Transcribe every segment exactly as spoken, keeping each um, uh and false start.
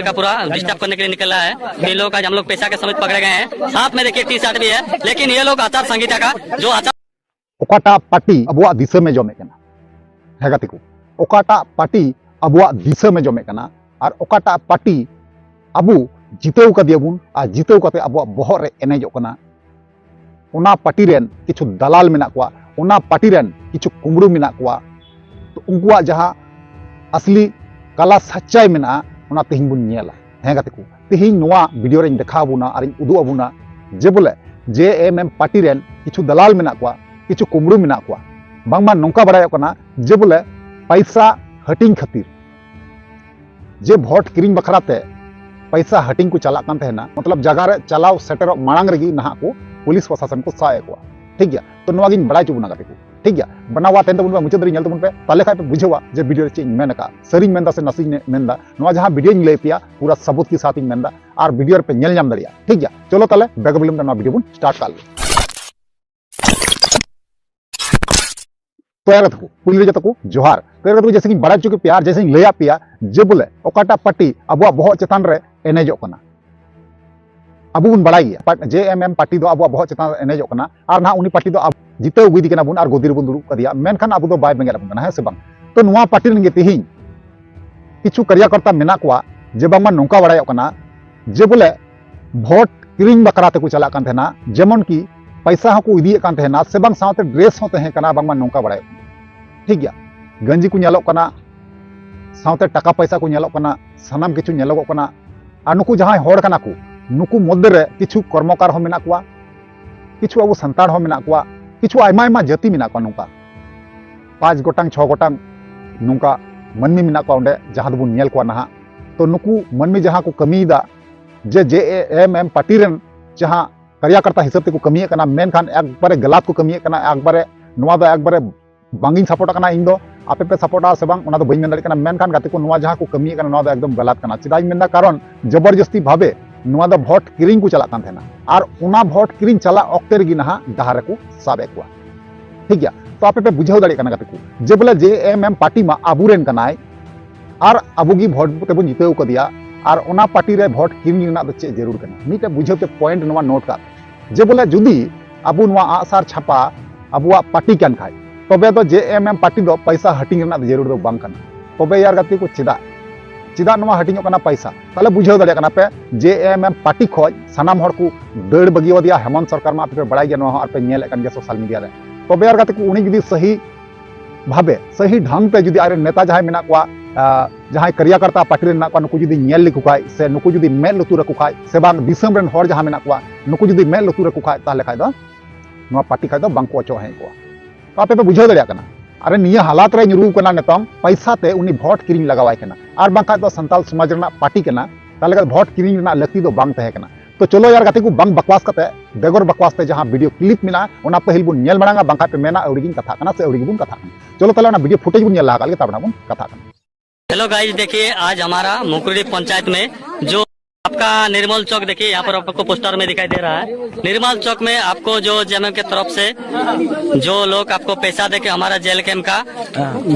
का पूरा डिस्टर्ब करने के लिए निकला है। ये लोग आज हम लोग पैसा के समेत पकड़े गए हैं। साथ में देखिए टी शर्ट भी है, लेकिन ये लोग आचार संहिता का जो आचार ᱚᱠᱟᱴᱟᱜ ᱯᱟᱨᱴᱤ ᱟᱵᱚᱣᱟᱜ ᱫᱤᱥᱚᱢᱮ ᱡᱚᱢᱮᱫ ᱠᱟᱱᱟ? ᱦᱮᱸ ᱜᱟᱛᱮ ᱠᱚ, ᱚᱠᱟᱴᱟᱜ ᱯᱟᱨᱴᱤ ᱟᱵᱚᱣᱟᱜ ᱫᱤᱥᱚᱢᱮ ᱡᱚᱢᱮᱫ ᱠᱟᱱᱟ ᱟᱨ ᱚᱠᱟᱴᱟᱜ ᱯᱟᱨᱴᱤ ᱟᱵᱚ ᱡᱤᱛᱟᱹᱣ ᱠᱟᱫᱮᱭᱟᱵᱚᱱ ᱟᱨ ᱡᱤᱛᱟᱹᱣ ᱠᱟᱛᱮ ᱟᱵᱚᱣᱟᱜ ᱵᱚᱦᱚᱜ ᱨᱮ ᱮᱱᱮᱡᱚᱜ ᱠᱟᱱᱟ, ᱚᱱᱟ ᱯᱟᱨᱴᱤ ᱨᱮᱱ ᱠᱤᱪᱷᱩ ᱫᱟᱞᱟᱞ ᱢᱮᱱᱟᱜ ᱠᱚᱣᱟ, ᱚᱱᱟ ᱯᱟᱨᱴᱤ ᱨᱮᱱ ᱠᱤᱪᱷᱩ ᱠᱩᱢᱵᱽᱲᱩ ᱢᱮᱱᱟᱜ ᱠᱚᱣᱟ᱾ ᱛᱚ ᱩᱱᱠᱩᱣᱟᱜ ᱡᱟᱦᱟᱸ ᱟᱥᱞᱤ ᱠᱟᱞᱟ ᱥᱟᱪᱪᱟᱭ ᱢᱮᱱᱟᱜᱼᱟ, ᱚᱱᱟ ᱛᱮᱦᱮᱧ ᱵᱚᱱ ᱧᱮᱞᱟ᱾ ᱦᱮᱸ ᱜᱟᱛᱮ ᱠᱚ, ᱛᱮᱦᱮᱧ ᱱᱚᱣᱟ ᱵᱷᱤᱰᱤᱭᱳ ᱨᱮᱧ ᱫᱮᱠᱷᱟᱣ ᱟᱵᱚᱱᱟ ᱟᱨᱤᱧ ᱩᱫᱩᱜ ᱟᱵᱚᱱᱟ ᱡᱮ ᱵᱚᱞᱮ ᱡᱮ ᱮᱢ ᱮᱢ ᱯᱟᱨᱴᱤ ᱨᱮᱱ ᱠᱤᱪᱷᱩ ᱫᱟᱞᱟᱞ ᱢᱮᱱᱟᱜ ᱠᱚᱣᱟ, ᱠᱤᱪᱷᱩ ᱠᱩᱢᱵᱽᱲᱩ ᱢᱮᱱᱟᱜ ᱠᱚᱣᱟ᱾ ᱵᱟᱝᱢᱟ ᱱᱚᱝᱠᱟ ᱵᱟᱲᱟᱭᱚᱜ ᱠᱟᱱᱟ ᱡᱮ ᱵᱚᱞᱮ ᱯᱟᱭᱥᱟ ᱦᱟᱹᱴᱤᱧ ᱠᱷᱟᱹᱛᱤᱨ ᱡᱮ ᱵᱷᱳᱴ ᱠᱤᱨᱤᱧ ᱵᱟᱠᱷᱨᱟ ᱛᱮ ᱯᱟᱭᱥᱟ ᱦᱟᱹᱴᱤᱧ ᱠᱚ ᱪᱟᱞᱟᱜ ᱠᱟᱱ ᱛᱟᱦᱮᱱᱟ, ᱢᱚᱛᱞᱚᱵ ᱡᱟᱭᱜᱟ ᱨᱮ ᱪᱟᱞᱟᱣ ᱥᱮᱴᱮᱨᱚᱜ ᱢᱟᱲᱟᱝ ᱨᱮᱜᱮ ᱱᱟᱦᱟᱜ ᱠᱚ ᱯᱩᱞᱤᱥ ᱯᱨᱚᱥᱟᱥᱚᱱ ᱠᱚ ᱥᱟᱵ ᱮᱫ ᱠᱚᱣᱟ᱾ ᱴᱷᱤᱠ ᱜᱮᱭᱟ, ᱛᱚ ᱱᱚᱣᱟ ᱜᱤᱧ ᱵᱟᱲᱟᱭ ᱦᱚᱪᱚ ᱵᱚᱱᱟ ᱜᱟᱛᱮ ᱠᱚ᱾ ᱴᱷᱤᱠ ᱜᱮᱭᱟ, ᱵᱟᱱᱟ ᱣᱟ ᱛᱟᱦᱮᱱ ᱛᱟᱵᱚᱱ ᱯᱮ, ᱢᱩᱪᱟᱹᱫ ᱫᱷᱟᱹᱨᱤᱡ ᱧᱮᱞ ᱛᱟᱵᱚᱱ ᱯᱮ, ᱛᱟᱦᱞᱮ ᱠᱷᱟᱡ ᱯᱮ ᱵᱩᱡᱷᱟᱹᱣᱟ ᱡᱮ ᱵᱷᱤᱰᱤᱭᱳ ᱨᱮ ᱪᱮᱫ ᱤᱧ ᱢᱮᱱ ᱟᱠᱟᱫ, ᱥᱟᱹᱨᱤᱧ ᱢᱮᱱᱫᱟ ᱥᱮ ᱱᱟᱥᱮᱧ ᱢᱮᱱᱫᱟ᱾ ᱱᱚᱣᱟ ᱡᱟᱦᱟᱸ ᱵᱷᱤᱰᱤᱭᱳᱧ ᱞᱟᱹᱭ ᱯᱮᱭᱟ, ᱯᱩᱨᱟᱹ ᱥᱟᱵᱩᱛ ᱠᱮ ᱥᱟᱛᱷ ᱤᱧ ᱢᱮᱱᱫᱟ, ᱟᱨ ᱵᱷᱤᱰᱤᱭᱳ ᱨᱮᱯᱮ ᱧᱮᱞ ᱧᱟᱢ ᱫᱟᱲᱮᱭᱟᱜᱼᱟ᱾ ᱴᱷᱤᱠ ᱜᱮᱭᱟ, ᱪᱚᱞᱚ ᱛᱟᱦᱞᱮ ᱵᱮᱜᱚᱨ ᱵᱤᱞᱚᱢ ᱛᱮ ᱱᱚᱣᱟ ᱵᱷᱤᱰᱤᱭᱳ ᱵᱚᱱ ᱥᱴᱟᱨᱴ ᱠᱟᱜ ᱞᱮᱜᱮ᱾ ᱛᱚ ᱭᱟᱨ ᱜᱟᱛᱮ ᱠᱚ, ᱯᱩᱭᱞᱩ ᱨᱮ ᱡᱚᱛᱚ ᱠᱚ ᱡᱚᱦᱟᱨ᱾ ᱛᱚ ᱭᱟᱨ ᱜᱟᱛᱮ ᱠᱚ, ᱡᱮᱭᱥᱮ ᱠᱤᱧ ᱵᱟᱲᱟᱭ ᱦᱚᱪᱚ ᱠᱮᱫ ᱯᱮᱭᱟ ᱟᱨ ᱡᱮᱭᱥᱮᱧ ᱞᱟᱹᱭᱟᱫ ᱯᱮᱭᱟ ᱡᱮ ᱵᱚᱞᱮ ᱚᱠᱟᱴᱟᱜ ᱯᱟᱨᱴᱤ ᱟᱵᱚᱣᱟᱜ ᱵᱚᱦᱚᱜ ᱪᱮᱛᱟᱱ ᱨᱮ ᱮᱱᱮᱡᱚᱜ ᱠᱟᱱᱟ, ᱟᱵᱚ ᱵᱚᱱ ᱵᱟᱲᱟᱭ ᱜᱮᱭᱟ, ᱯᱟᱴ-, ᱡᱮ ᱮᱢ ᱮᱢ ᱯᱟᱨᱴᱤ ᱫᱚ ᱟᱵᱚᱣᱟᱜ ᱵᱚᱦᱚᱜ ᱪᱮᱛᱟᱱ ᱨᱮ ᱮᱱᱮᱡᱚᱜ ᱠᱟᱱᱟ᱾ ᱟᱨ ᱱᱟᱦᱟᱜ ᱩᱱᱤ ᱯᱟᱨᱴᱤ ᱫᱚ ᱟᱵ-, ᱡᱤᱛᱟᱹᱣ ᱟᱹᱜᱩᱭᱮᱫᱮ ᱠᱟᱱᱟ ᱵᱚᱱ ᱟᱨ ᱜᱚᱫᱤ ᱨᱮᱵᱚᱱ ᱫᱩᱲᱩᱵ ᱠᱟᱫᱮᱭᱟ, ᱢᱮᱱᱠᱷᱟᱱ ᱟᱵᱚ ᱫᱚ ᱵᱟᱭ ᱵᱮᱸᱜᱮᱫ ᱟᱵᱚᱱ ᱠᱟᱱᱟ, ᱦᱮᱸ ᱥᱮ ᱵᱟᱝ? ᱛᱚ ᱱᱚᱣᱟ ᱯᱟᱨᱴᱤ ᱨᱮᱱ ᱜᱮ ᱛᱮᱦᱮᱧ ᱠᱤᱪᱷᱩ ᱠᱟᱨᱭᱟᱠᱚᱨᱛᱟ ᱢᱮᱱᱟᱜ ᱠᱚᱣᱟ ᱡᱮ ᱵᱟᱝᱢᱟ ᱱᱚᱝᱠᱟ ᱵᱟᱲᱟᱭᱚᱜ ᱠᱟᱱᱟ ᱡᱮ ᱵᱚᱞᱮ ᱵᱷᱳᱴ ᱠᱤᱨᱤᱧ ᱵᱟᱠᱷᱨᱟ ᱛᱮᱠᱚ ᱪᱟᱞᱟᱜ ᱠᱟᱱ ᱛᱟᱦᱮᱱᱟ, ᱡᱮᱢᱚᱱ ᱠᱤ ᱯᱟᱭᱥᱟ ᱦᱚᱸᱠᱚ ᱤᱫᱤᱭᱮᱫ ᱠᱟᱱ ᱛᱟᱦᱮᱱᱟ ᱥᱮ ᱵᱟᱝ, ᱥᱟᱶᱛᱮ ᱰᱨᱮᱥ ᱦᱚᱸ ᱛᱟᱦᱮᱸ ᱠᱟᱱᱟ, ᱵᱟᱝᱢᱟ ᱱᱚᱝᱠᱟ ᱵᱟᱲᱟᱭᱚᱜ ᱠᱟᱱᱟ᱾ ᱴᱷᱤᱠ ᱜᱮᱭᱟ, ᱜᱟᱸᱡᱤ ᱠᱚ ᱧᱮᱞᱚᱜ ᱠᱟᱱᱟ, ᱥᱟᱶᱛᱮ ᱴᱟᱠᱟ ᱯᱟᱭᱥᱟ ᱠᱚ ᱧᱮᱞᱚᱜ ᱠᱟᱱᱟ, ᱥᱟᱱᱟᱢ ᱠᱤᱪᱷᱩ ᱧᱮᱞᱚᱜᱚᱜ ᱠᱟᱱᱟ᱾ ᱟᱨ ᱱᱩᱠᱩ ᱡᱟᱦᱟᱸᱭ ᱦᱚᱲ ᱠᱟᱱᱟ ᱠᱚ, ᱱᱩᱠᱩ ᱢᱚᱫᱽᱫᱷᱮ ᱨᱮ ᱠᱤᱪᱷᱩ ᱠᱚᱨᱢᱚᱠᱟᱨ ᱦᱚᱸ ᱢᱮᱱᱟᱜ ᱠᱚᱣᱟ, ᱠᱤᱪᱷᱩ ᱟᱵᱚ ᱥᱟᱱᱛᱟᱲ ᱦᱚᱸ ᱢᱮᱱᱟᱜ ᱠᱚᱣᱟ, ᱠᱤᱪᱷᱩ ᱟᱭᱢᱟ ᱟᱭᱢᱟ ᱡᱟᱹᱛᱤ ᱢᱮᱱᱟᱜ ᱠᱚᱣᱟ᱾ ᱱᱚᱝᱠᱟ ᱯᱟᱸᱪ ᱜᱚᱴᱟᱝ, ᱪᱷᱚ ᱜᱚᱴᱟᱝ ᱱᱚᱝᱠᱟ ᱢᱟᱹᱱᱢᱤ ᱢᱮᱱᱟᱜ ᱠᱚᱣᱟ ᱚᱸᱰᱮ, ᱡᱟᱦᱟᱸ ᱫᱚᱵᱚᱱ ᱧᱮᱞ ᱠᱚᱣᱟ ᱱᱟᱦᱟᱜ᱾ ᱛᱚ ᱱᱩᱠᱩ ᱢᱟᱹᱱᱢᱤ ᱡᱟᱦᱟᱸ ᱠᱚ ᱠᱟᱹᱢᱤᱭᱮᱫᱟ, ᱡᱮ ᱡᱮ ᱮᱢ ᱮᱢ ᱯᱟᱨᱴᱤ ᱨᱮᱱ ᱡᱟᱦᱟᱸ ᱠᱟᱨᱭᱟᱠᱚᱨᱛᱟ ᱦᱤᱥᱟᱹᱵ ᱛᱮᱠᱚ ᱠᱟᱹᱢᱤᱭᱮᱫ ᱠᱟᱱᱟ, ᱢᱮᱱᱠᱷᱟᱱ ᱮᱠᱵᱟᱨᱮ ᱜᱟᱞᱟᱛ ᱠᱚ ᱠᱟᱹᱢᱤᱭᱮᱫ ᱠᱟᱱᱟ, ᱮᱠᱵᱟᱨᱮ ᱱᱚᱣᱟ ᱫᱚ ᱮᱠᱵᱟᱨᱮ ᱵᱟᱝᱤᱧ ᱥᱟᱯᱳᱨᱴ ᱠᱟᱱᱟ ᱤᱧ ᱫᱚ᱾ ᱟᱯᱮ ᱯᱮ ᱥᱟᱯᱳᱨᱴᱟ ᱥᱮ ᱵᱟᱝ, ᱚᱱᱟ ᱫᱚ ᱵᱟᱹᱧ ᱢᱮᱱ ᱫᱟᱲᱮᱭᱟᱜ ᱠᱟᱱᱟ, ᱢᱮᱱᱠᱷᱟᱱ ᱜᱟᱛᱮ ᱠᱚ, ᱱᱚᱣᱟ ᱡᱟᱦᱟᱸ ᱠᱚ ᱠᱟᱹᱢᱤᱭᱮᱫ ᱠᱟᱱᱟ, ᱱᱚᱣᱟ ᱫᱚ ᱮᱠᱫᱚᱢ ᱜᱟᱞᱟᱛ ᱠᱟᱱᱟ᱾ ᱪᱮᱫᱟᱜ ᱤᱧ ᱢᱮᱱᱫᱟ? ᱠᱟᱨᱚᱱ ᱡᱚᱵᱚᱨᱡᱚᱥᱛᱤ ᱵᱷᱟᱵᱮ ᱱᱚᱣᱟ ᱫᱚ ᱵᱷᱳᱴ ᱠᱤᱨᱤᱧ ᱠᱚ ᱪᱟᱞᱟᱜ ᱠᱟᱱ ᱛᱟᱦᱮᱱᱟ, ᱟᱨ ᱚᱱᱟ ᱵᱷᱳᱴ ᱠᱤᱨᱤᱧ ᱪᱟᱞᱟᱜ ᱚᱠᱛᱮ ᱨᱮᱜᱮ ᱱᱟᱦᱟᱜ ᱰᱟᱦᱟᱨ ᱨᱮᱠᱚ ᱥᱟᱵ ᱮᱫ ᱠᱚᱣᱟ᱾ ᱴᱷᱤᱠ ᱜᱮᱭᱟ, ᱛᱚ ᱟᱯᱮ ᱯᱮ ᱵᱩᱡᱷᱟᱹᱣ ᱫᱟᱲᱮᱭᱟᱜ ᱠᱟᱱᱟ ᱜᱟᱛᱮ ᱠᱚ, ᱡᱮ ᱵᱚᱞᱮ ᱡᱮ ᱮᱢ ᱮᱢ ᱯᱟᱨᱴᱤ ᱢᱟ ᱟᱵᱚᱨᱮᱱ ᱠᱟᱱᱟᱭ, ᱟᱨ ᱟᱵᱚ ᱜᱮ ᱵᱷᱳᱴ ᱛᱮᱵᱚᱱ ᱡᱤᱛᱟᱹᱣ ᱠᱟᱫᱮᱭᱟ, ᱟᱨ ᱚᱱᱟ ᱯᱟᱨᱴᱤ ᱨᱮ ᱵᱷᱳᱴ ᱠᱤᱨᱤᱧ ᱨᱮᱱᱟᱜ ᱫᱚ ᱪᱮᱫ ᱡᱟᱹᱨᱩᱲ ᱠᱟᱱᱟ? ᱢᱤᱫᱴᱮᱡ ᱵᱩᱡᱷᱟᱹᱣ ᱯᱮ, ᱯᱚᱭᱮᱱᱴ ᱱᱚᱣᱟ ᱱᱳᱴ ᱠᱟᱜ ᱯᱮ, ᱡᱮ ᱵᱚᱞᱮ ᱡᱩᱫᱤ ᱟᱵᱚ ᱱᱚᱣᱟ ᱟᱜᱼᱥᱟᱨ ᱪᱷᱟᱯᱟ ᱟᱵᱚᱣᱟᱜ ᱯᱟᱨᱴᱤ ᱠᱟᱱ ᱠᱷᱟᱡ, ᱛᱚᱵᱮ ᱫᱚ ᱡᱮ ᱮᱢ ᱮᱢ ᱯᱟᱨᱴᱤ ᱫᱚ ᱯᱚᱭᱥᱟ ᱦᱟᱹᱴᱤᱧ ᱨᱮᱱᱟᱜ ᱫᱚ ᱡᱟᱹᱨᱩᱲ ᱫᱚ ᱵᱟᱝ ᱠᱟᱱᱟ᱾ ᱛᱚᱵᱮ ᱭᱟᱨ ᱜᱟᱛᱮ ᱠᱚ, ᱪᱮᱫᱟᱜ, ᱪᱮᱫᱟᱜ ᱱᱚᱣᱟ ᱦᱟᱹᱴᱤᱧᱚᱜ ᱠᱟᱱᱟ ᱯᱚᱭᱥᱟ? ᱛᱟᱦᱞᱮ ᱵᱩᱡᱷᱟᱹᱣ ᱫᱟᱲᱮᱭᱟᱜ ᱠᱟᱱᱟ ᱯᱮ, ᱡᱮ ᱮᱢ ᱮᱢ ᱯᱟᱨᱴᱤ ᱠᱷᱚᱡ ᱥᱟᱱᱟᱢ ᱦᱚᱲ ᱠᱚ ᱫᱟᱹᱲ ᱵᱟᱹᱜᱤᱭᱟᱫᱮᱭᱟ ᱦᱮᱢᱚᱱᱛ ᱥᱚᱨᱠᱟᱨ ᱢᱟ, ᱟᱯᱮ ᱯᱮ ᱵᱟᱲᱟᱭ ᱜᱮᱭᱟ, ᱱᱚᱣᱟ ᱦᱚᱸ ᱟᱨ ᱯᱮ ᱧᱮᱞᱮᱫ ᱠᱟᱱ ᱜᱮᱭᱟ ᱥᱳᱥᱟᱞ ᱢᱤᱰᱤᱭᱟ ᱨᱮ᱾ ᱛᱚᱵᱮ ᱭᱟᱨ ᱜᱟᱛᱮ ᱠᱚ, ᱩᱱᱤ ᱡᱩᱫᱤ ᱥᱟᱹᱦᱤ ᱵᱷᱟᱵᱮ, ᱥᱟᱹᱦᱤ ᱰᱷᱟᱝ ᱛᱮ ᱡᱩᱫᱤ ᱟᱡᱨᱮᱱ ᱱᱮᱛᱟ ᱡᱟᱦᱟᱸᱭ ᱢᱮᱱᱟᱜ ᱠᱚᱣᱟ, ᱟ, ᱡᱟᱦᱟᱸᱭ ᱠᱟᱨᱭᱟᱠᱟᱨᱛᱟ ᱯᱟᱨᱴᱤ ᱨᱮ ᱢᱮᱱᱟᱜ ᱠᱚᱣᱟ, ᱱᱩᱠᱩ ᱡᱩᱫᱤ ᱧᱮᱞ ᱞᱮᱠᱚ ᱠᱷᱟᱡ ᱥᱮ ᱱᱩᱠᱩ ᱡᱩᱫᱤ ᱢᱮᱫ ᱞᱩᱛᱩᱨ ᱟᱠᱚ ᱠᱷᱟᱡ ᱥᱮ ᱵᱟᱝ ᱫᱤᱥᱚᱢ ᱨᱮᱱ ᱦᱚᱲ ᱡᱟᱦᱟᱸ ᱢᱮᱱᱟᱜ ᱠᱚᱣᱟ, ᱱᱩᱠᱩ ᱡᱩᱫᱤ ᱢᱮᱫ ᱞᱩᱛᱩᱨ ᱟᱠᱚ ᱠᱷᱟᱡ, ᱛᱟᱦᱞᱮ ᱠᱷᱟᱡ ᱫᱚ ᱱᱚᱣᱟ ᱯᱟᱨᱴᱤ ᱠᱷᱟᱡ ᱫᱚ ᱵᱟᱝ ᱠᱚ ᱚᱪᱚᱜ ᱦᱮᱡ ᱠᱚᱜᱼᱟ᱾ ᱛᱚ ᱟᱯᱮ ᱯᱮ ᱵᱩᱡᱷᱟᱹᱣ ᱫᱟᱲᱮᱭᱟᱜ ᱠᱟᱱᱟ, ᱟᱨ ᱱᱤᱭᱟᱹ ᱦᱟᱞᱟᱛ ᱨᱮ ᱧᱩᱨᱩ ᱠᱟᱱᱟ ᱱᱤᱛᱚᱝ, ᱯᱚᱭᱥᱟ ᱛᱮ ᱩᱱᱤ ᱵᱷᱳᱴ ᱠᱤᱨᱤᱧ ᱞᱟᱜᱟᱣᱟᱭ ᱠᱟᱱᱟ, ᱟᱨ ᱵᱟᱝᱠᱷᱟᱡ ᱫᱚ ᱥᱟᱱᱛᱟᱞ ᱥᱚᱢᱟᱡᱽ ᱨᱮᱱᱟᱜ ᱯᱟᱨᱴᱤ ᱠᱟᱱᱟ, ᱛᱟᱦᱞᱮ ᱠᱷᱟᱡ ᱵᱷᱳᱴ ᱠᱤᱨᱤᱧ ᱨᱮᱱᱟᱜ ᱞᱟᱹᱠᱛᱤ ᱫᱚ ᱵᱟᱝ ᱛᱟᱦᱮᱸ ᱠᱟᱱᱟ᱾ ᱛᱚ ᱪᱚᱞᱚ ᱭᱟᱨ ᱜᱟᱛᱮ ᱠᱚ, ᱵᱟᱝ ᱵᱟᱠᱣᱟᱥ ᱠᱟᱛᱮ, ᱵᱮᱜᱚᱨ ᱵᱟᱠᱣᱟᱥ ᱛᱮ ᱡᱟᱦᱟᱸ ᱵᱷᱤᱰᱤᱭᱳ ᱠᱞᱤᱯ ᱢᱮᱱᱟᱜᱼᱟ, ᱚᱱᱟ ᱯᱟᱹᱦᱤᱞ ᱵᱚᱱ ᱧᱮᱞ ᱢᱟᱲᱟᱝᱟ, ᱵᱟᱝᱠᱷᱟᱡ ᱯᱮ ᱢᱮᱱᱟ ᱟᱹᱣᱲᱤ ᱜᱤᱧ ᱠᱟᱛᱷᱟᱜ ᱠᱟᱱᱟ ᱥᱮ ᱟᱹᱣᱲᱤ ᱜᱮᱵᱚᱱ ᱠᱟᱛᱷᱟᱜ ᱠᱟᱱᱟ᱾ ᱪᱚᱞᱚ ᱛᱟᱦᱞᱮ ᱚᱱᱟ ᱵᱷᱤᱰᱤᱭᱳ ᱯᱷᱩᱴᱮᱡᱽ ᱵᱚᱱ ᱧᱮᱞ ᱞᱟᱦᱟ ᱠᱟᱜ ᱞᱮᱜᱮ, ᱛᱟᱨᱯᱚᱨᱮ ᱵᱚᱱ ᱠᱟᱛᱷᱟᱜ ᱠᱟᱱᱟ᱾ हेलो गाइस, देखिए आज हमारा मुकुड़ी पंचायत में जो आपका निर्मल चौक, देखिए यहाँ पर आपको पोस्टर में दिखाई दे रहा है। निर्मल चौक में आपको जो जेएमएम के तरफ से जो लोग आपको पैसा देके हमारा जेल कैंप का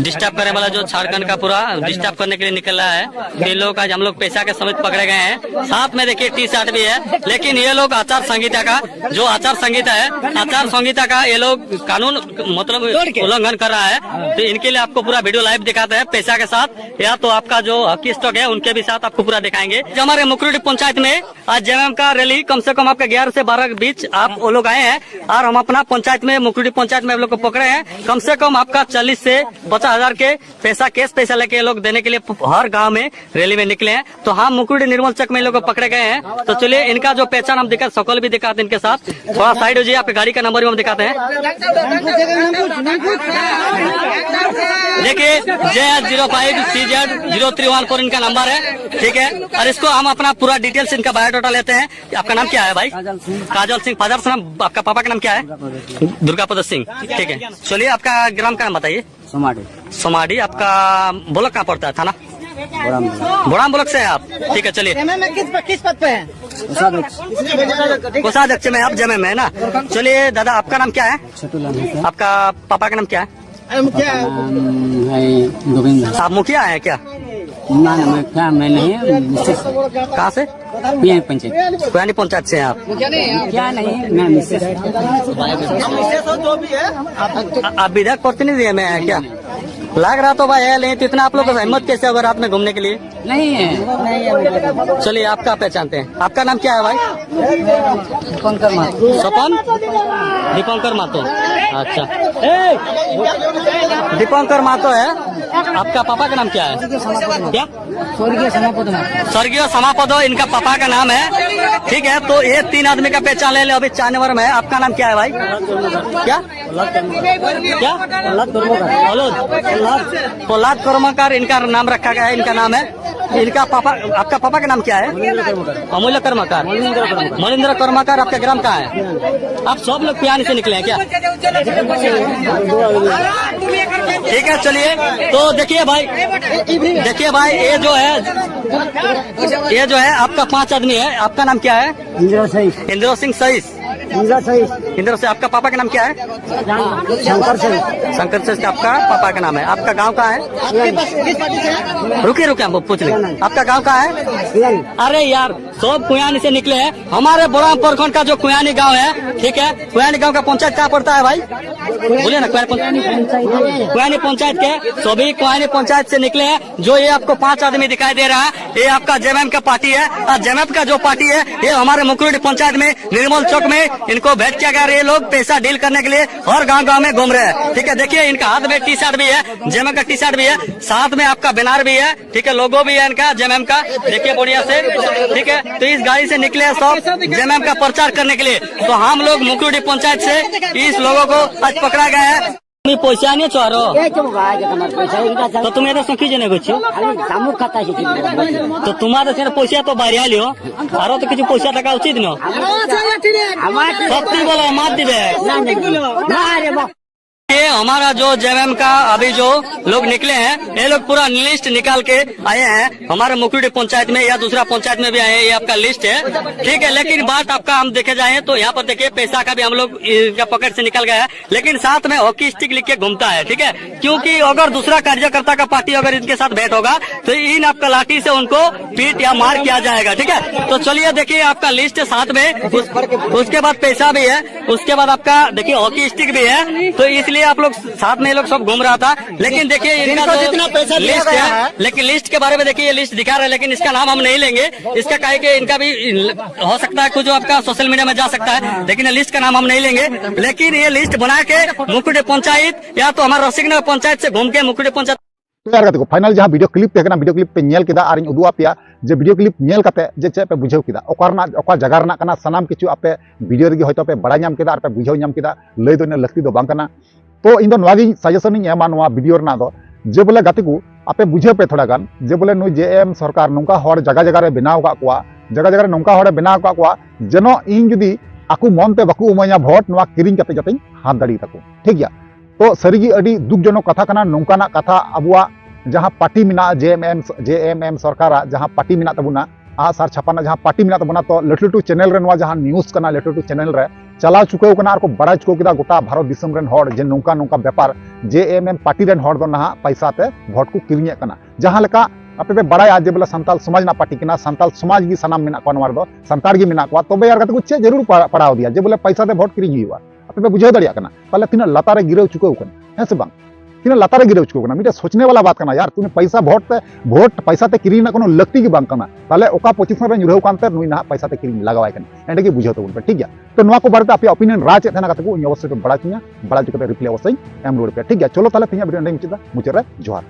डिस्टर्ब करने वाला, जो झारखंड का पूरा डिस्टर्ब करने के लिए निकला है, ये लोग आज हम लोग पैसा के समेत पकड़े गए हैं। साथ में देखिए टी शर्ट भी है, लेकिन ये लोग आचार संहिता का, जो आचार संहिता है, आचार संहिता का ये लोग कानून मतलब उल्लंघन कर रहा है। तो इनके लिए आपको पूरा वीडियो लाइव दिखाते हैं पैसा के साथ, या तो आपका जो हकी स्टॉक है उनके भी साथ आपको पूरा दिखाएंगे। जो हमारे मुकुड़ी पंचायत में आज जेएमएम का रैली, कम से कम आपका ग्यारह से बारह के बीच आप वो लोग आए हैं, और हम अपना पंचायत में, मुकुड़ी पंचायत में आप लोग को पकड़े हैं। कम से कम आपका चालीस से पचास हजार के पैसा, कैश पैसा लेके ये लोग देने के लिए प-, हर गांव में रैली में निकले हैं। तो हम मुकुड़ी निर्मल चौक में इन लोग को पकड़े गए हैं। तो चलिए इनका जो पहचान हम दिखा, शक्ल भी दिखाते हैं इनके साथ। थोड़ा साइड हो जाइए, आपके गाड़ी का नंबर भी हम दिखाते हैं। देखिए, J H zero five C Z zero three one four इनका नंबर है, ठीक है। और इसको हम अपना पूरा डिटेल्स, इनका बायोडाटा लेते हैं। आपका नाम क्या है भाई? काजल सिंह। काजल सिंह। फादर का नाम, आपका पापा का नाम क्या है? दुर्गा प्रसाद सिंह। ठीक है, चलिए आपका ग्राम का नाम बताइए। सोमाडी। सोमाडी। आपका ब्लॉक कहाँ पड़ता है, थाना? बोराम। बोराम ब्लॉक से है आप? ठीक है, चलिए। जेएमएम में किस प-, किस पद पे हैं? कोषाध्यक्ष। कोषाध्यक्ष में आप जेएमएम में है ना? चलिए दादा, आपका नाम क्या है? छोटू लाल है सर। आपका पापा का नाम क्या है? नाम है गोविंद। आप मुखिया हैं क्या? ना, ना, मैं क्या, मैं नहीं, मिसेस। कहाँ से? कुयानी पंचायत। कुयानी पंचायत से हैं आप? क्या नहीं, मैं मिसेस। आ-, आप विधायक प्रतिनिधि है, मैं है क्या? लग रहा तो भाई है, लेकिन इतना आप लोग का हिम्मत कैसे होगा रात में घूमने के लिए? नहीं है। चलिए, आपका पहचानते हैं, आपका नाम क्या है भाई? दीपंकर महतो। सपन? दीपंकर महतो। अच्छा, दीपंकर महतो है। आपका पापा का नाम क्या है? क्या? स्वर्गीय समापद महतो। स्वर्गीय समापदो इनका पापा का नाम है। ठीक है, तो ये तीन आदमी का पहचान ले ले, अभी चार नंबर में है। आपका नाम क्या है भाई? क्या? क्या? प्रहलाद कर्मकार। प्रहलाद? प्रहलाद। प्रहलाद कर्मकार इनका नाम रखा गया है, इनका नाम है। इनका पापा, आपका पापा का नाम क्या है? महेंद्र कर्मकार। अमूल्य कर्मकार। महेंद्र कर्मकार। महेंद्र कर्मकार, आपका ग्राम कहाँ है? आप सब लोग कुयानी से निकले हैं क्या? ठीक है, चलिए। तो देखिए भाई, देखिए भाई, ये जो है, ये जो है आपका पांच आदमी है। आपका नाम क्या है? इंद्र सही। इंद्र सिंह सही। इंद्र सही। इंद्र से आपका पापा का नाम क्या है? शंकर सही। शंकर से आपका पापा का नाम है। आपका गांव कहाँ है? रुकिए, रुकिए, हम पूछ लें। आपका गांव कहाँ है? अरे यार, सब कुयानी से निकले हैं। हमारे बड़ा प्रखंड का जो कुयानी गांव है, ठीक है, कुयानी गांव का पंचायत कहाँ पड़ता है भाई? बोलिए ना, कुयानी पंचायत। कुयानी पंचायत के सभी कुयानी पंचायत से निकले हैं। जो ये आपको पांच आदमी दिखाई दे रहा है, ये आपका जेएमएम का पार्टी है। और जेएमएम का जो पार्टी है, ये हमारे मुकुरडी पंचायत में निर्मल चौक में इनको भेंट किया गया। ये लोग पैसा डील करने के लिए हर गांव गांव में घूम रहे हैं। ठीक है, देखिए, इनका हाथ में टी शर्ट भी है, जेएमएम का टी शर्ट भी है, साथ में आपका बैनर भी है। ठीक है, लोगो भी है इनका जेएमएम का, देखिए बढ़िया से। ठीक है, तो इस गाड़ी से निकले हैं सब जेएमएम का प्रचार करने के लिए। तो हम लोग मुकुरडी पंचायत से इस लोगों को आज पकड़ा गया है। তুমি পইচা আনিছ আরো? এই তো বাবা, এই যে তোমার পয়সা, এইটা তো তুমি এটা সঙ্গে জেনে করছো। আমি জামুক খাতা শিখি। তো তোমার তো সেটা পয়সা তো বাইরে আলিও, আরো তো কিছু পয়সা থাকা উচিত না? আমার সত্যি বলো, মার দিবে। না, না, না। না রে বাবা। ये हमारा जो जेएमएम का अभी जो लोग निकले हैं, ये लोग पूरा लिस्ट निकाल के आए हैं हमारे मुखुरी पंचायत में या दूसरा पंचायत में भी आए हैं। ये आपका लिस्ट है, ठीक है, लेकिन बात आपका हम देखे जाए तो यहाँ पर देखिए, पैसा का भी हम लोग इनका पॉकेट से निकल गया है, लेकिन साथ में हॉकी स्टिक लिख के घूमता है, ठीक है। क्योंकि अगर दूसरा कार्यकर्ता का पार्टी अगर इनके साथ भेंट होगा तो इन आपका लाठी से उनको पीट या मार किया जाएगा, ठीक है। तो चलिए, देखिए, आपका लिस्ट है साथ में, उस, उसके बाद पैसा भी है, उसके बाद आपका, देखिए, हॉकी स्टिक भी है। तो इसलिए आप लोग साथ में, ये लोग सब घूम रहा था। लेकिन देखिए, इनका जितना पैसा लिया गया है, लेकिन लिस्ट के बारे में देखिए, ये लिस्ट दिखा रहे हैं, लेकिन इसका नाम हम नहीं लेंगे। इसका काहे कि इनका भी हो सकता है कुछ आपका सोशल मीडिया में जा सकता है, लेकिन ये लिस्ट का नाम हम नहीं लेंगे। लेकिन ये लिस्ट बना के मुखुरी पंचायत या तो हमारा रसिकनगर पंचायत से घूम के मुखुरी पंचायत तो यार, ᱜᱟᱛᱮ ᱠᱚ, final ᱡᱟᱦᱟᱸ video clip ᱛᱟᱦᱮᱸ ᱠᱟᱱᱟ, video clip ᱯᱮ ᱧᱮᱞ ᱠᱮᱫᱟ, ᱟᱨᱤᱧ ᱩᱫᱩᱜ ᱟᱯᱮᱭᱟ ᱡᱮ video clip ᱧᱮᱞ ᱠᱟᱛᱮ ᱡᱮ ᱪᱮᱫ ᱯᱮ ᱵᱩᱡᱷᱟᱹᱣ ᱠᱮᱫᱟ, ᱚᱠᱟ ᱨᱮᱱᱟᱜ, ᱚᱠᱟ ᱡᱟᱭᱜᱟ ᱨᱮᱱᱟᱜ ᱠᱟᱱᱟ, ᱥᱟᱱᱟᱢ ᱠᱤᱪᱷᱩ ᱟᱯᱮ video ᱨᱮᱜᱮ ᱦᱚᱭᱛᱳ ᱯᱮ ᱵᱟᱲᱟᱭ ᱧᱟᱢ ᱠᱮᱫᱟ ᱟᱨ ᱯᱮ ᱵᱩᱡᱷᱟᱹᱣ ᱧᱟᱢ ᱠᱮᱫᱟ᱾ ᱞᱟᱹᱭ ᱫᱚ ᱤᱱᱟᱹᱜ ᱞᱟᱹᱠᱛᱤ ᱫᱚ ᱵᱟᱝ ᱠᱟᱱᱟ᱾ ᱛᱚ ᱤᱧ ᱫᱚ ᱱᱚᱣᱟ ᱜᱮ suggestion ᱤᱧ ᱮᱢᱟ ᱱᱚᱣᱟ video ᱨᱮᱱᱟᱜ ᱫᱚ, ᱡᱮ ᱵᱚᱞᱮ ᱜᱟᱛᱮ ᱠᱚ, ᱟᱯᱮ ᱵᱩᱡᱷᱟᱹᱣ ᱯᱮ ᱛᱷᱚᱲᱟ ᱜᱟᱱ, ᱡᱮ ᱵᱚᱞᱮ ᱱᱩᱭ ᱡᱮ ᱮᱢ ᱥᱚᱨᱠᱟᱨ ᱱᱚᱝᱠᱟ ᱦᱚᱲ ᱡᱟᱭᱜᱟ ᱡᱟᱭᱜᱟ ᱨᱮ ᱵᱮᱱᱟᱣ ᱟᱠᱟᱫ ᱠᱚᱣᱟ, ᱡᱟᱭᱜᱟ ᱡᱟᱭᱜᱟ ᱨᱮ ᱱᱚᱝᱠᱟ ᱦᱚᱲᱮ ᱵᱮᱱᱟᱣ ᱟᱠᱟᱫ ᱠᱚᱣᱟ, ᱡᱮᱱᱚ ᱤᱧ ᱡᱩᱫᱤ ᱟᱠᱚ ᱢᱚᱱ ᱛᱮ ᱵᱟᱠᱚ ᱮᱢᱟᱹᱧᱟ ᱵᱷᱳᱴ, ᱱᱚᱣᱟ ᱠᱤᱨᱤᱧ ᱠᱟᱛᱮ ᱡᱟᱛᱮᱧ ᱦᱟᱛ ᱫᱟᱲᱮ ᱛᱟᱠᱚ, ᱴᱷᱤᱠ ᱜᱮᱭᱟ᱾ ᱛᱚ ᱥᱟᱹᱨᱤᱜᱮ ᱟᱹᱰᱤ ᱫᱩᱠᱡᱚᱱᱚᱠ ᱠᱟᱛᱷᱟ ᱠᱟᱱᱟ, ᱱᱚᱝᱠᱟᱱᱟᱜ ᱠᱟᱛᱷᱟ ᱟᱵᱚᱣᱟᱜ ᱡᱟᱦᱟᱸ ᱯᱟᱨᱴᱤ ᱢᱮᱱᱟᱜᱼᱟ, ᱡᱮ ᱮᱢ ᱮᱢ, ᱡᱮ ᱮᱢ ᱮᱢ ᱥᱚᱨᱠᱟᱨᱟᱜ ᱡᱟᱦᱟᱸ ᱯᱟᱨᱴᱤ ᱢᱮᱱᱟᱜ ᱛᱟᱵᱚᱱᱟ, ᱟᱜ ᱥᱟᱨ ᱪᱷᱟᱯᱟ ᱨᱮᱱᱟᱜ ᱡᱟᱦᱟᱸ ᱯᱟᱨᱴᱤ ᱢᱮᱱᱟᱜ ᱛᱟᱵᱚᱱᱟ, ᱛᱚ ᱞᱟᱹᱴᱩ ᱞᱟᱹᱴᱩ ᱪᱮᱱᱮᱞ ᱨᱮ ᱱᱚᱣᱟ ᱡᱟᱦᱟᱸ ᱱᱤᱭᱩᱡᱽ ᱠᱟᱱᱟ, ᱞᱟᱹᱴᱩ ᱞᱟᱹᱴᱩ ᱪᱮᱱᱮᱞ ᱨᱮ ᱪᱟᱞᱟᱣ ᱪᱩᱠᱟᱹᱣ ᱠᱟᱱᱟ ᱟᱨ ᱠᱚ ᱵᱟᱲᱟᱭ ᱪᱩᱠᱟᱹᱣ ᱠᱮᱫᱟ ᱜᱚᱴᱟ ᱵᱷᱟᱨᱚᱛ ᱫᱤᱥᱚᱢ ᱨᱮᱱ ᱦᱚᱲ ᱡᱮ ᱱᱚᱝᱠᱟ ᱱᱚᱝᱠᱟ ᱵᱮᱯᱟᱨ, ᱡᱮ ᱮᱢ ᱮᱢ ᱯᱟᱨᱴᱤ ᱨᱮᱱ ᱦᱚᱲ ᱫᱚ ᱱᱟᱦᱟᱜ ᱯᱟᱭᱥᱟ ᱛᱮ ᱵᱷᱳᱴ ᱠᱚ ᱠᱤᱨᱤᱧᱮᱫ ᱠᱟᱱᱟ᱾ ᱡᱟᱦᱟᱸ ᱞᱮᱠᱟ ᱟᱯᱮ ᱯᱮ ᱵᱟᱲᱟᱭᱟ ᱡᱮ ᱵᱚᱞᱮ ᱥᱟᱱᱛᱟᱞ ᱥᱚᱢᱟᱡᱽ ᱨᱮᱱᱟᱜ ᱯᱟᱨᱴᱤ ᱠᱟᱱᱟ, ᱥᱟᱱᱛᱟᱞ ᱥᱚᱢᱟᱡᱽ ᱜᱮ ᱥᱟᱱᱟᱢ ᱢᱮᱱᱟᱜ ᱠᱚᱣᱟ ᱱᱚᱣᱟ ᱨᱮᱫᱚ, ᱥᱟᱱᱛᱟᱲ ᱜᱮ ᱢᱮᱱᱟᱜ ᱠᱚᱣᱟ, ᱛᱚᱵᱮ ᱭᱟᱨ ᱜᱟᱛᱮ ᱠᱚ ᱪᱮᱫ ᱡᱟᱹᱨᱩᱲ ᱯᱟ-, ᱯᱟᱲᱟᱣ ᱫᱮᱭᱟ ᱡᱮ ᱵᱚᱞᱮ ᱯᱟᱭᱥᱟ ᱛᱮ ᱵᱷᱳᱴ ᱠᱤᱨᱤᱧ ᱦᱩᱭᱩᱜᱼᱟ? ᱟᱯᱮ ᱯᱮ ᱵᱩᱡᱷᱟᱹᱣ ᱫᱟᱲᱮᱭᱟᱜ ᱠᱟᱱᱟ ᱛᱟᱦᱞᱮ ᱛᱤᱱᱟᱹᱜ ᱞᱟᱛᱟᱨ ᱨᱮ ᱜᱤᱨᱟᱹᱣ ᱪᱩᱠᱟᱹᱣ ᱠᱟᱱᱟ, ᱦᱮᱸ ᱥᱮ ᱵᱟᱝ? ᱛᱤᱱᱟᱹᱜ ᱞᱟᱛᱟᱨ ᱨᱮ ᱜᱤᱨᱟᱹᱣ ᱪᱩᱠᱟᱹᱣ ᱠᱟᱱᱟ, ᱢᱤᱫᱴᱮᱱ ᱥᱚᱪᱱᱮ ᱣᱟᱞᱟ ᱵᱟᱛ ᱠᱟᱱᱟ ᱭᱟᱨ᱾ ᱛᱩᱢᱮ ᱯᱟᱭᱥᱟ ᱵᱷᱳᱴ ᱛᱮ, ᱵᱷᱳᱴ ᱯᱟᱭᱥᱟ ᱛᱮ ᱠᱤᱨᱤᱧ ᱨᱮᱱᱟᱜ ᱠᱳᱱᱳ ᱞᱟᱹᱠᱛᱤ ᱜᱮ ᱵᱟᱝ ᱠᱟᱱᱟ᱾ ᱛᱟᱦᱞᱮ ᱚᱠᱟ ᱯᱚᱡᱤᱥᱚᱱ ᱨᱮ ᱧᱩᱨᱦᱟᱹᱣ ᱠᱟᱱᱛᱮ ᱱᱩᱭ ᱱᱟᱦᱟᱜ ᱯᱟᱭᱥᱟ ᱛᱮ ᱠᱤᱨᱤᱧ ᱞᱟᱜᱟᱣᱟᱭ ᱠᱟᱱᱟ, ᱮᱸᱰᱮ ᱜᱮ ᱵᱩᱡᱷᱟᱹᱣ ᱛᱟᱵᱚᱱ ᱯᱮ, ᱴᱷᱤᱠ ᱜᱮᱭᱟ? ᱛᱚ ᱱᱚᱣᱟ ᱠᱚ ᱵᱟᱨᱮᱛᱮ ᱟᱯᱮᱭᱟᱜ opinion ᱨᱟᱭ ᱪᱮᱫ ᱛᱟᱦᱮᱱᱟ ᱜᱟᱛᱮ ᱠᱚ, ᱤᱧ ᱚᱵᱚᱥᱥᱳᱭ ᱯᱮ ᱵᱟᱲᱟᱭ ᱦᱚᱪᱚᱧᱟ, ᱵᱟᱲᱟᱭ ᱦᱚᱪᱚ ᱠᱟᱛᱮ reply ᱚᱵᱚᱥᱥᱳᱭ ᱮᱢ ᱨᱩᱣᱟᱹᱲ ᱯᱮ, ᱴᱷᱤᱠ ᱜᱮᱭᱟ? ᱪᱚᱞᱚ ᱛᱟᱦᱞᱮ ᱛᱮᱦᱮᱧᱟᱜ video ᱮᱸᱰᱮᱧ ᱢᱩᱪᱟᱹᱫᱟ, ᱢᱩᱪᱟᱹᱫ ᱨᱮ ᱡᱚᱦᱟᱨ᱾